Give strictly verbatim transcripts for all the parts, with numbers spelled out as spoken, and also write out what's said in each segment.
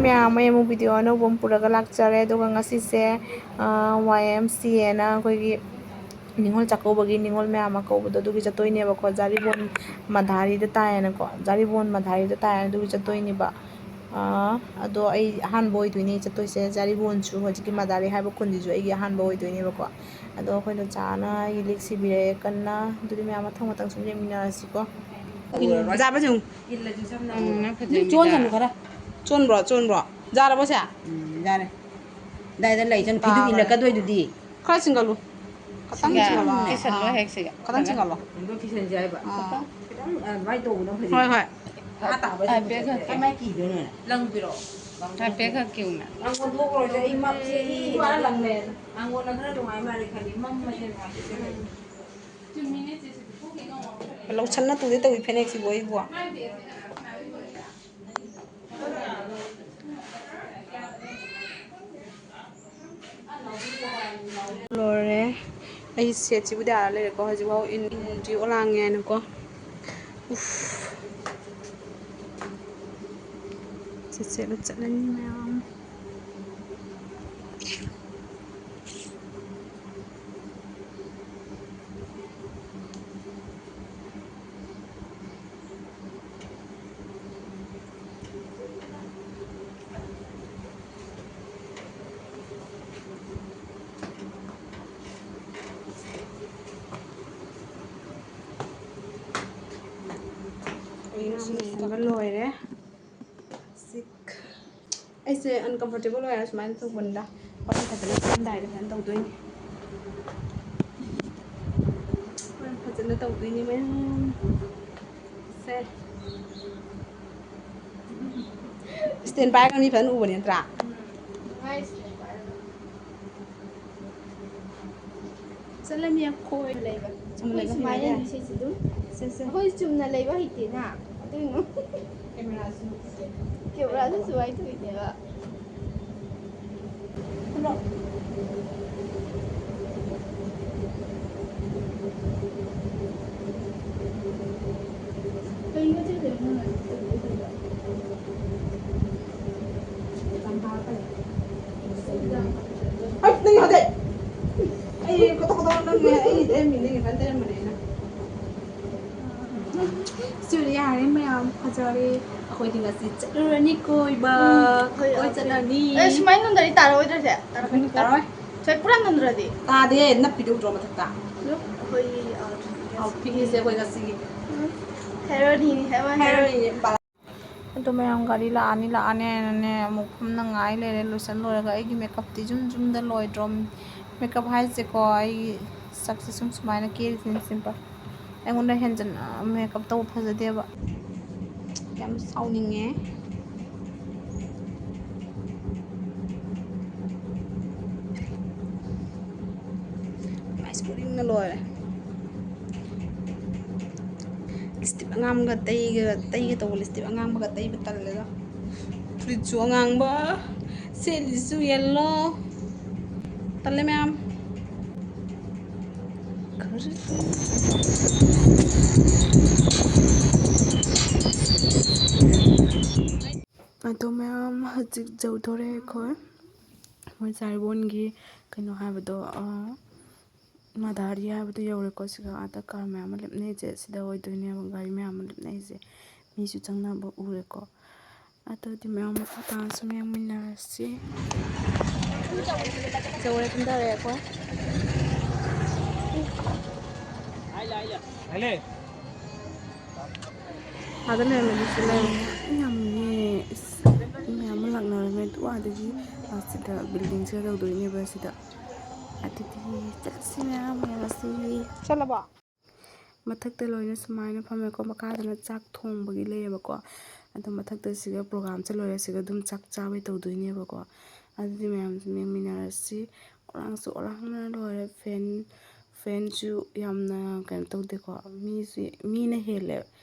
ꯃꯌꯥꯝ, ꯑꯩ ꯑꯃꯨꯛ ꯚꯤꯗꯤꯑꯣ ꯑꯅꯧꯕ ꯑꯃ ꯄꯨꯔꯒ ꯂꯥꯛꯆꯔꯦ꯫ ꯑꯗꯨꯒ ꯉꯁꯤꯁꯦ, ꯑꯥ, ꯋꯥꯏ ꯑꯦꯝ ꯁꯤ ꯑꯦꯅ ꯑꯩꯈꯣꯏꯒꯤ ꯅꯤꯉꯣꯜ ꯆꯥꯛꯀꯧꯕꯒꯤ ꯅꯤꯉꯣꯜ ꯃꯌꯥꯝ ꯑꯃ ꯀꯧꯕꯗꯣ, ꯑꯗꯨꯒꯤ ꯆꯠꯇꯣꯏꯅꯦꯕꯀꯣ꯫ ꯖꯥꯔꯤꯕꯣꯟ ꯃꯙꯥꯔꯤꯗ ꯇꯥꯏꯌꯦꯅꯀꯣ, ꯖꯥꯔꯤꯕꯣꯟ ꯃꯙꯥꯔꯤꯗ ꯇꯥꯏꯌꯦꯅ ꯑꯗꯨꯒꯤ ꯆꯠꯇꯣꯏꯅꯦꯕ꯫ ꯑꯥ, ꯑꯗꯣ ꯑꯩ ꯑꯍꯥꯟꯕ ꯑꯣꯏꯗꯣꯏꯅꯦ ꯆꯠꯇꯣꯏꯁꯦ꯫ ꯖꯥꯔꯤꯕꯣꯟꯁꯨ ꯍꯧꯖꯤꯛꯀꯤ ꯃꯗꯥꯔꯤ ꯍꯥꯏꯕ ꯈꯨꯟꯁꯤꯁꯨ ꯑꯩꯒꯤ ꯑꯍꯥꯟꯕ ꯑꯣꯏꯗꯣꯏꯅꯦꯕꯀꯣ꯫ ꯑꯗꯣ ꯑꯩꯈꯣꯏꯅ ꯆꯥꯅ ꯑꯩꯒꯤ ꯂꯤꯛ ꯁꯤꯕꯤꯔꯛꯑꯦ ꯀꯟꯅ꯫ ꯑꯗꯨꯗꯤ ꯃꯌꯥꯝ ꯃꯊꯪ ꯃꯊꯪ ꯁꯨꯝ ꯌꯦꯡꯃꯤꯟꯅꯔꯁꯤꯀꯣ꯫ ꯖꯥꯕꯁꯨ ꯎꯝ, ꯅꯪ ꯐꯖꯩ ꯆꯣꯟꯁꯅꯨ ꯃꯤꯗ꯫ ꯈꯔ꯫ ꯆꯣꯟꯕ꯭ꯔꯣ, ꯆꯣꯟꯕ꯭ꯔꯣ? ꯖꯥꯔꯕꯣ ꯁꯦ? ꯎꯝ, ꯌꯥꯔꯦ꯫ ꯑꯗꯥꯏꯗ ꯂꯩ ꯆꯟ ꯐꯤꯗꯨ ꯇꯥꯔꯦ꯫ ꯏꯜꯂꯀꯗꯣꯏꯗꯨꯗꯤ꯫ ꯈꯔ ꯆꯤꯡꯒꯠꯂꯨ꯫ ꯈꯇꯪ ꯁꯤꯒ ꯆꯤꯡꯒꯠꯂꯣ꯫ ꯀꯤꯁꯜꯂꯣ ꯍꯦꯛ ꯁꯤꯒ꯫ ꯈꯇꯪ ꯆꯤꯡꯒꯠꯂꯣ꯫ ꯑꯗꯣ ꯀꯤꯁꯟꯁꯦ ꯍꯥꯏꯕ꯫ ꯑꯥ꯫ ꯈꯇꯪ, ꯈꯇꯪ ꯑꯗꯨꯃꯥꯏꯅ ꯇꯧꯕꯅ ꯐꯖꯩ꯫ ꯍꯣꯏ, ꯍꯣꯏ꯫ ꯍꯥ ꯇꯥꯕ ꯍꯥꯏꯐꯦꯠ ꯈꯛ꯫ ꯀꯃꯥꯏ ꯀꯤꯗꯣꯏꯅꯣ? ꯂꯪꯕꯤꯔꯣ? ꯍꯥꯏꯐꯦꯠ ꯈꯛ ꯀꯤꯎꯅ꯫ ꯂꯪꯒꯣꯟ ꯊꯣꯛꯈ꯭ꯔꯣꯁꯦ, ꯑꯩ ꯃꯝꯁꯦ, ꯏ ꯋꯥꯔ ꯂꯪꯂꯦ꯫ ꯂꯪꯒꯣꯟꯅ ꯈꯔ ꯅꯨꯡꯉꯥꯏ ꯃꯥꯜꯂꯦ ꯈꯜꯂꯤ, ꯃꯝꯃꯁꯦ ꯅꯨꯡꯉꯥꯏꯇꯦ꯫ ꯂꯧꯁꯟꯅ ꯇꯨꯗꯤ ꯇꯧꯏ ꯐꯅꯦꯛꯁꯤꯕꯨ ꯑꯩꯕꯨ꯫ ꯂꯣꯏꯔꯦ꯫ ꯑꯩ ꯁꯦꯠꯁꯤꯕꯨꯗꯤ ꯑꯥꯗ ꯂꯩꯔꯦꯀꯣ, ꯍꯧꯖꯤꯛꯐꯥꯎ ꯏꯟꯗ꯭ꯔꯤ ꯑꯣꯂꯥꯡꯉꯦꯅꯀꯣ꯫ ꯎꯐ꯫ ꯁꯦꯠ ꯁꯦꯠꯂ ꯆꯠꯂꯅꯤ ꯃꯌꯥꯝ꯫ ꯑꯩ ꯁꯤ ꯂꯣꯏꯁꯤꯟꯕ ꯂꯣꯏꯔꯦ꯫ ꯁꯤꯛ꯫ ꯑꯩꯁꯦ uncomfortable ꯑꯣꯏꯔ ꯁꯨꯃꯥꯏꯅ ꯇꯧꯕꯅꯤꯗ꯫ ꯍꯣꯔꯦꯟ ꯐꯖꯅ ꯆꯠꯂꯝꯗꯥꯏꯗ ꯐꯖꯅ ꯇꯧꯗꯣꯏꯅꯤ꯫ ꯍꯣꯔꯦꯟ ꯐꯖꯅ ꯇꯧꯗꯣꯏꯅꯤ ꯃꯌꯥꯝ꯫ ꯁꯦ꯫ Stand ꯄꯥꯏꯔꯒ ꯃꯤ ꯐꯖꯅ ꯎꯕꯅꯤ ꯅꯠꯇ꯭ꯔꯥ? ꯆꯠꯂꯅꯤ ꯑꯩꯈꯣꯏ꯫ ꯂꯩꯕ꯫ ꯆꯨꯝꯅ ꯑꯩꯈꯣꯏ ꯂꯩꯕ ꯁꯨꯃꯥꯏꯅ ꯍꯩꯅꯗꯦ꯫ ꯁꯤꯁꯦ ꯑꯗꯨꯝ꯫ ꯁꯦ, ꯁꯦ꯫ ꯑꯩꯈꯣꯏ ꯆꯨꯝꯅ ꯂꯩꯕ ꯍꯩꯇꯦꯅ꯫ ꯑꯗꯨꯏꯅꯣ꯫ Camera ꯁꯨ꯫ Camera ꯁꯨ ꯁꯨꯃꯥꯏꯅ ꯊꯣꯛꯏꯅꯦꯕ꯫ ꯄꯨꯂꯞ꯫ ꯀꯩꯅꯣ ꯆꯦ ꯀꯩꯅꯣ ꯅꯪꯅ ꯇꯧꯗꯣꯏꯗꯨꯕꯣ? ꯑꯩ ꯈꯣꯠꯇꯣꯛ ꯈꯣꯠꯇꯣꯛ ꯅꯪꯅꯦ, ꯑꯩ ꯏꯆꯦ ꯃꯤꯡꯗ ꯌꯦꯡꯍꯟꯗꯔꯝꯕꯅꯦ ꯑꯩꯅ꯫ ꯁꯤꯗꯤ ꯌꯥꯔꯦ ꯃꯌꯥꯝ, ꯐꯖꯔꯦ꯫ ꯑꯩꯈꯣꯏꯗꯤ ꯉꯁꯤ ꯆꯠꯂꯨꯔꯅꯤ ꯀꯣꯏꯕ꯫ ꯎꯝ, ꯍꯣꯏ, ꯀꯣꯏ ꯌꯥꯎꯁꯦ꯫ ꯆꯠꯂꯅꯤ꯫ ꯑꯦ, ꯁꯨꯃꯥꯏꯅ ꯅꯝꯗꯔꯗꯤ ꯇꯥꯔꯛꯑꯣꯏꯗ꯭ꯔꯁꯦ? ꯇꯥꯔꯛꯀꯅꯤ꯫ ꯇꯥꯔꯣꯏ꯫ ꯁꯦ, ꯄꯨꯔꯥ ꯅꯝꯗ꯭ꯔꯗꯤ? ꯇꯥꯗꯦ, ꯅꯞꯄꯤꯗꯣ ꯎꯗ꯭ꯔꯣ ꯃꯊꯛꯇ? ꯑꯗꯣ ꯑꯩꯈꯣꯏꯒꯤ, ꯑ, ꯑꯥꯎꯠꯐꯤꯠꯅꯤꯁꯦ ꯑꯩꯈꯣꯏ ꯉꯁꯤꯒꯤ꯫ ꯎꯝ, ꯍꯦꯔꯣꯅꯤꯅꯤ, ꯍꯦꯔꯣ, ꯍꯦꯔꯣꯅꯤ꯫ ꯍꯦꯔꯣꯅꯤꯅꯦ꯫ ꯑꯗꯣ ꯃꯌꯥꯝ ꯒꯥꯔꯤ ꯂꯥꯛꯑꯅꯤ ꯂꯥꯛꯑꯅꯤ ꯍꯥꯏꯅꯅꯦ ꯑꯃꯨꯛ ꯐꯝꯅ ꯉꯥꯏ ꯂꯩꯔꯦ꯫ ꯂꯣꯏꯁꯟ ꯂꯣꯏꯔꯒ ꯑꯩꯒꯤ ꯃꯦꯀꯞꯇꯤ ꯖꯨꯝ ꯖꯨꯝꯗ ꯂꯣꯏꯗ꯭ꯔꯣ꯫ ꯃꯦꯀꯞ ꯍꯥꯏꯁꯦꯀꯣ, ꯑꯩꯒꯤ ꯁꯛꯁꯦ ꯁꯨꯝ ꯁꯨꯃꯥꯏꯅ ꯀꯦꯔꯤꯁꯤꯅ ꯁꯤꯝꯄꯜ꯫ ꯑꯩꯉꯣꯟꯗ ꯍꯦꯟꯖꯟꯅ ꯃꯦꯀꯞ ꯇꯧꯕ ꯐꯖꯗꯦꯕ꯫ ꯌꯥꯝ ꯁꯥꯎꯅꯤꯡꯉꯦ꯫ ꯃꯥꯏꯁꯦ ꯎꯔꯤꯡꯅ ꯂꯣꯏꯔꯦ꯫ ꯂꯤꯁꯇꯤꯞ ꯑꯉꯥꯡꯕꯒ ꯇꯩꯒ-, ꯇꯩꯒꯦ ꯇꯧꯕ ꯂꯤꯁꯇꯤꯞ ꯑꯉꯥꯡꯕꯒ ꯇꯩꯕ ꯇꯜꯂꯦꯗ꯫ ꯐꯨꯔꯤꯠꯁꯨ ꯑꯉꯥꯡꯕ, ꯁꯦꯠꯂꯤꯁꯨ ꯌꯦꯜꯂꯣ꯫ ꯇꯜꯂꯦ ꯃꯌꯥꯝ꯫ ꯑꯗꯣ ꯃꯌꯥꯝ, ꯍꯧꯖꯤꯛ ꯌꯧꯗꯣꯔꯦ ꯑꯩꯈꯣꯏ꯫ ꯃꯣꯏ ꯆꯥꯔꯤꯕꯣꯟꯒꯤ ꯀꯩꯅꯣ ꯍꯥꯏꯕꯗꯣ, ꯑ, ꯃꯗꯥꯔꯤ ꯍꯥꯏꯕꯗꯣ ꯌꯧꯔꯦꯀꯣ꯫ ꯁꯤꯒ ꯑꯥꯗ ꯀꯥꯔ ꯃꯌꯥꯝ ꯑꯃ ꯂꯦꯞꯅꯩꯁꯦ ꯁꯤꯗ ꯑꯣꯏꯗꯣꯏꯅꯦꯕ, ꯒꯥꯔꯤ ꯃꯌꯥꯝ ꯑꯃ ꯂꯦꯞꯅꯩꯁꯦ꯫ ꯃꯤꯁꯨ ꯆꯪꯅꯕ ꯎꯔꯦꯀꯣ꯫ ꯑꯗꯨꯗꯤ ꯃꯌꯥꯝ ꯃꯈꯥ ꯇꯥꯅꯁꯨ ꯌꯦꯡꯃꯤꯟꯅꯔꯁꯤ꯫ ꯌꯧꯔꯦ, ꯀꯨꯝꯊꯔꯛꯑꯦ ꯑꯩꯈꯣꯏ꯫ ꯑꯥꯗ ꯂꯩꯔꯝꯃꯗꯤ ꯁꯤ ꯂꯩꯔꯝꯃꯣꯏ꯫ ꯌꯥꯝꯃꯤꯌꯦ꯫ ꯏꯁ, ꯃꯤ ꯃꯌꯥꯝ ꯑꯃ ꯂꯥꯛꯅꯔꯝꯃꯦ꯫ ꯑꯗꯨ ꯑꯥꯗꯒꯤ ꯑꯁꯤꯗ ꯕꯤꯜꯗꯤꯡꯁꯤꯗ ꯇꯧꯗꯣꯏꯅꯦꯕ ꯁꯤꯗ꯫ ꯑꯗꯨꯗꯤ ꯆꯠꯂꯁꯤ ꯃꯌꯥꯝ ꯌꯦꯡꯉꯁꯤ꯫ ꯆꯠꯂꯕꯣ? ꯃꯊꯛꯇ ꯂꯣꯏꯅ ꯁꯨꯃꯥꯏꯅ ꯐꯝꯃꯦꯀꯣ꯫ ꯃꯈꯥꯗꯅ ꯆꯥꯛ ꯊꯣꯡꯕꯒꯤ ꯂꯩꯌꯦꯕꯀꯣ꯫ ꯑꯗꯣ ꯃꯊꯛꯇ ꯁꯤꯒ ꯄ꯭ꯔꯣꯒꯥꯝꯁꯦ ꯂꯣꯏꯔꯦ, ꯁꯤꯒ ꯑꯗꯨꯝ ꯆꯥꯛ ꯆꯥꯕꯩ ꯇꯧꯗꯣꯏꯅꯦꯕꯀꯣ꯫ ꯑꯗꯨꯗꯤ ꯃꯌꯥꯝꯁꯨ ꯌꯦꯡꯃꯤꯟꯅꯔꯁꯤ꯫ ꯑꯣꯂꯥꯡꯁꯨ ꯑꯣꯂꯥꯡꯅ ꯂꯣꯏꯔꯦ꯫ ꯐꯦꯟ, ꯐꯦꯟꯁꯨ ꯌꯥꯝꯅ ꯀꯩꯅꯣ ꯇꯧꯗꯦꯀꯣ꯫ ꯃꯤꯁꯤ, ꯃꯤꯅ ꯍꯦꯜꯂꯦ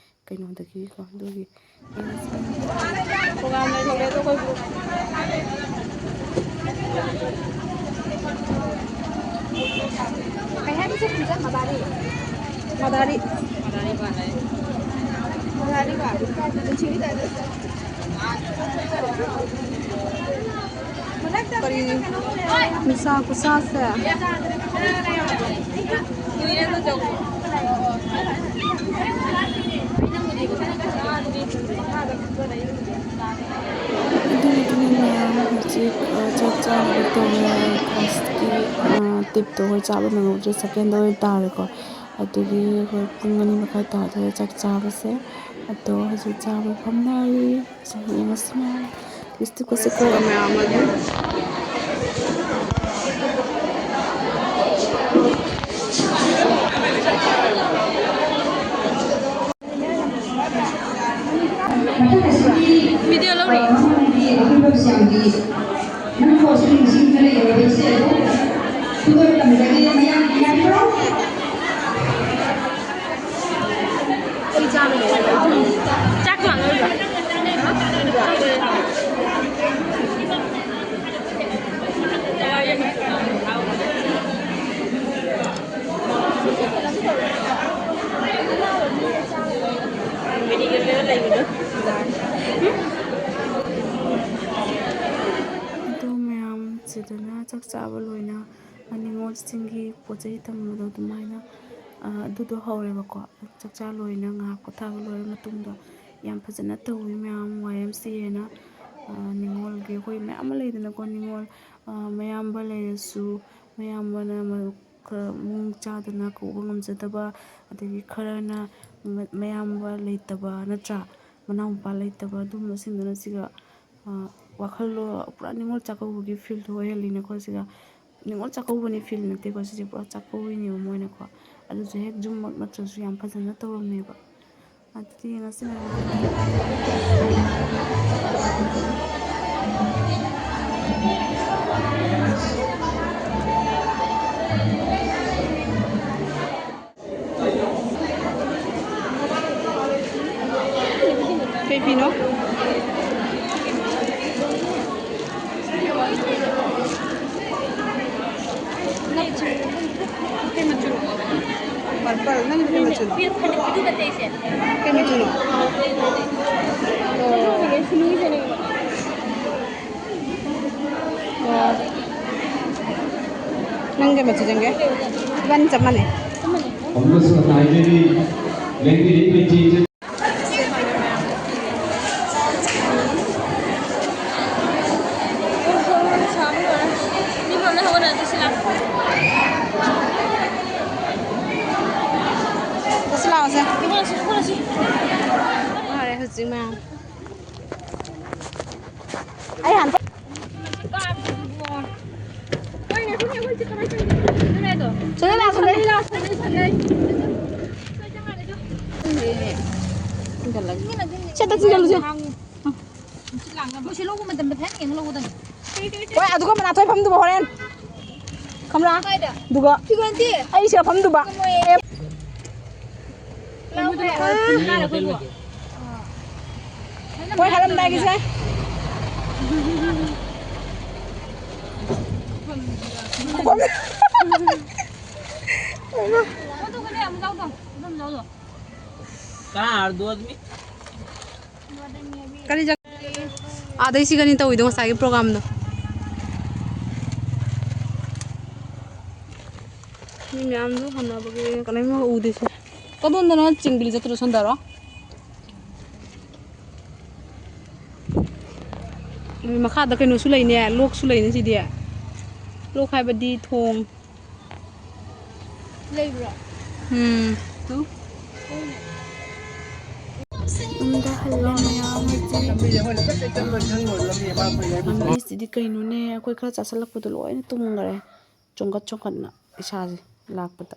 ꯀꯩꯅꯣꯗꯒꯤꯀꯣ꯫ ꯑꯗꯨꯒꯤ ꯄ꯭ꯔꯣꯒꯥꯝ ꯂꯩꯊꯣꯛꯂꯦ ꯑꯗꯣ ꯑꯩꯈꯣꯏ ꯒ꯭ꯔꯨꯞ꯫ ꯀꯩ ꯍꯥꯏꯅꯣ ꯁꯤ ꯈꯨꯟꯖꯟ ꯃꯗꯥꯔꯤ? ꯃꯗꯥꯔꯤ꯫ ꯃꯗꯥꯔꯤ ꯕꯥ? ꯄꯨꯟꯁꯤꯒꯤ ꯇꯥꯏꯞꯇ꯫ ꯀꯔꯤ ꯅꯤꯁꯥ ꯈꯨꯁꯥꯁꯦ꯫ ꯑꯗꯨꯒꯤꯗꯨꯅ ꯃꯌꯥꯝ ꯍꯧꯖꯤꯛ, ꯑ, ꯆꯥꯛ ꯆꯥꯅꯕ ꯇꯧꯔꯦ꯫ ꯐꯥꯔꯁꯀꯤ, ꯑ, ꯇꯤꯞꯇꯣ ꯑꯩꯈꯣꯏ ꯆꯥꯕ ꯅꯪꯍꯧꯗ꯭ꯔꯦ, ꯁꯦꯀꯦꯟꯗ ꯑꯣꯏꯅ ꯇꯥꯔꯦꯀꯣ꯫ ꯑꯗꯨꯒꯤ ꯑꯩꯈꯣꯏ ꯄꯨꯡ ꯑꯅꯤ ꯃꯈꯥꯏ ꯇꯥꯗꯣꯔꯦ ꯆꯥꯛ ꯆꯥꯕꯁꯦ꯫ ꯑꯗꯣ ꯍꯧꯖꯤꯛ ꯆꯥꯕ ꯐꯝꯅꯔꯤ꯫ ꯌꯦꯡꯉꯁꯤ ꯃꯌꯥꯝ꯫ ꯂꯤꯞꯁꯇꯤꯛꯀꯁꯦ ꯀꯣ ꯃꯌꯥꯝ ꯑꯃ ꯑꯗꯨꯝ꯫ ꯚꯤꯗꯤꯑꯣ ꯂꯧꯔꯤ꯫ ꯀꯩ ꯆꯥꯕꯅꯣ? ꯆꯥꯛ ꯂꯥꯝꯃꯛꯏꯕ꯫ ꯑꯗꯣ ꯃꯌꯥꯝ ꯁꯤꯗꯅ ꯆꯥꯛ ꯆꯥꯕ ꯂꯣꯏꯅ ꯅꯤꯉꯣꯜꯁꯤꯡꯒꯤ ꯄꯣꯠ ꯆꯩ ꯊꯝꯕꯗꯣ ꯑꯗꯨꯃꯥꯏꯅ, ꯑ, ꯑꯗꯨꯗꯣ ꯍꯧꯔꯦꯕꯀꯣ꯫ ꯆꯥꯛꯆꯥ ꯂꯣꯏꯅ ꯉꯥꯏꯍꯥꯛ ꯄꯣꯊꯥꯕ ꯂꯣꯏꯔ ꯃꯇꯨꯡꯗ ꯌꯥꯝ ꯐꯖꯅ ꯇꯧꯋꯤ ꯃꯌꯥꯝ꯫ ꯋꯥꯏ ꯑꯦꯝ ꯁꯤ ꯑꯦꯅ, ꯑ, ꯅꯤꯉꯣꯜꯒꯤ ꯑꯩꯈꯣꯏ ꯃꯌꯥꯝ ꯑꯃ ꯂꯩꯗꯅꯀꯣ, ꯅꯤꯉꯣꯜ, ꯑ, ꯃꯌꯥꯝꯕ ꯂꯩꯔꯁꯨ ꯃꯌꯥꯝꯕꯅ ꯃ-, ꯈꯔ ꯃꯑꯣꯡ ꯆꯥꯗꯅ ꯀꯧꯕ ꯉꯝꯖꯗꯕ, ꯑꯗꯒꯤ ꯈꯔꯅ ꯃ-, ꯃꯌꯥꯝꯕ ꯂꯩꯇꯕ ꯅꯠꯇ꯭ꯔꯥ, ꯃꯅꯥꯎ ꯃꯄꯥ ꯂꯩꯇꯕ ꯑꯗꯨꯝꯕꯁꯤꯡꯗꯨꯅ ꯁꯤꯒ, ꯑ, ꯋꯥꯈꯜꯗꯣ ꯄꯨꯔꯥ ꯅꯤꯉꯣꯜ ꯆꯥꯛꯀꯧꯕꯒꯤ ꯐꯤꯜꯗꯣ ꯑꯣꯏꯍꯜꯂꯤꯅꯦꯀꯣ ꯁꯤꯒ꯫ ꯅꯤꯉꯣꯜ ꯆꯥꯛꯀꯧꯕꯅꯤ ꯐꯤꯜ ꯅꯠꯇꯦꯀꯣ ꯁꯤꯁꯦ, ꯄꯨꯔꯥ ꯆꯥꯛꯀꯧꯕꯤꯅꯦꯕ ꯃꯣꯏꯅꯀꯣ꯫ ꯑꯗꯨꯁꯨ ꯍꯦꯛ ꯌꯨꯝꯃꯛ ꯅꯠꯇ꯭ꯔꯁꯨ ꯌꯥꯝ ꯐꯖꯅ ꯇꯧꯔꯝꯃꯦꯕ꯫ ꯑꯗꯨꯗꯤ ꯌꯦꯡꯉꯁꯤ ꯃꯌꯥꯝ꯫ ꯀꯩ ꯐꯤꯅꯣ? ꯀꯩ ꯃꯆꯨꯅꯣ? Purple꯫ ꯅꯪꯒꯤꯗꯤ ꯀꯩ ꯃꯆꯨꯅꯣ? ꯀꯩ ꯃꯆꯨꯅꯣ? ꯑꯣ꯫ ꯆꯪꯒꯦ, ꯃꯆꯨ ꯆꯪꯒꯦ꯫ ꯏꯕꯥꯅꯤ ꯆꯞ ꯃꯥꯟꯅꯩ꯫ ꯑꯃꯨꯛꯀꯁꯨ ꯉꯁꯥꯏꯗꯒꯤ ꯂꯦꯡꯕꯤꯔꯛꯏꯕ ꯏꯆꯦ ꯐꯔꯦ, ꯍꯧꯖꯤꯛ ꯃꯌꯥꯝ꯫ ꯑꯩ ꯍꯥꯟꯅ ꯁꯣꯝꯗ ꯂꯥꯛꯑꯣ, ꯁꯣꯝꯗ꯫ ꯁꯦꯠꯇ ꯆꯤꯡꯁꯤꯜꯂꯨꯁꯦ꯫ ꯃꯣꯏꯁꯤ ꯂꯧꯕ ꯃꯇꯝꯗ ꯐꯖꯅ ꯌꯦꯡꯉ ꯂꯧꯒꯗꯕꯅꯤ꯫ ꯍꯣꯏ, ꯑꯗꯨꯒ ꯃꯅꯥꯊꯣꯏ ꯐꯝꯗꯨꯕ ꯍꯣꯔꯦꯟ꯫ ꯈꯪꯕ꯭ꯔꯥ? ꯀꯥꯏꯗ? ꯑꯗꯨꯒ ꯐꯤꯒꯣꯟꯗꯤ? ꯑꯩ ꯁꯤꯗ ꯐꯝꯗꯨꯕ꯫ ꯀꯃꯣꯏ꯫ ꯑꯦ꯫ ꯂꯧꯈ꯭ꯔꯦ꯫ ꯃꯣꯏ ꯍꯥꯏꯔꯝꯗꯥꯏꯒꯤꯁꯦ꯫ ꯀꯅꯥ ꯍꯥꯏꯔꯗꯣ ꯑꯗꯨꯅꯤ? ꯀꯔꯤ ꯖꯒꯥ? ꯑꯥꯗꯩ ꯁꯤꯒꯅꯤ ꯇꯧꯋꯤꯗꯣ ꯉꯁꯥꯏꯒꯤ ꯄ꯭ꯔꯣꯒꯥꯝꯗꯣ꯫ ꯃꯤ ꯃꯌꯥꯝꯗꯣ ꯍꯟꯅꯕꯒꯤ ꯀꯩꯅꯣꯝ ꯎꯗꯦꯁꯦ꯫ ꯀꯗꯣꯝꯗꯅꯣ ꯆꯤꯡꯕꯤꯂꯤ ꯆꯠꯇ꯭ꯔꯣ ꯁꯣꯟꯗꯔꯣ? ꯃꯈꯥꯗ ꯀꯩꯅꯣꯁꯨ ꯂꯩꯅꯦ, ꯂꯣꯛꯁꯨ ꯂꯩꯅꯦ ꯁꯤꯗꯤ꯫ ꯂꯣꯛ ꯍꯥꯏꯕꯗꯤ ꯊꯣꯡ꯫ ꯂꯩꯕ꯭ꯔꯣ? ꯎꯝ꯫ ꯇꯨ꯫ ꯌꯨꯝꯗ ꯍꯜꯂꯦ ꯃꯌꯥꯝ ꯍꯧꯖꯤꯛ꯫ ꯉꯝꯃꯤꯁꯤꯗꯤ ꯀꯩꯅꯣꯅꯦ, ꯑꯩꯈꯣꯏ ꯈꯔ ꯆꯥꯁꯤꯜꯂꯛꯄꯗꯣ ꯂꯣꯏꯅ ꯇꯨꯝꯈꯔꯦ꯫ ꯆꯣꯡꯈꯠ ꯆꯣꯡꯈꯠꯅ ꯏꯁꯥꯁꯦ ꯂꯥꯛꯄꯗ꯫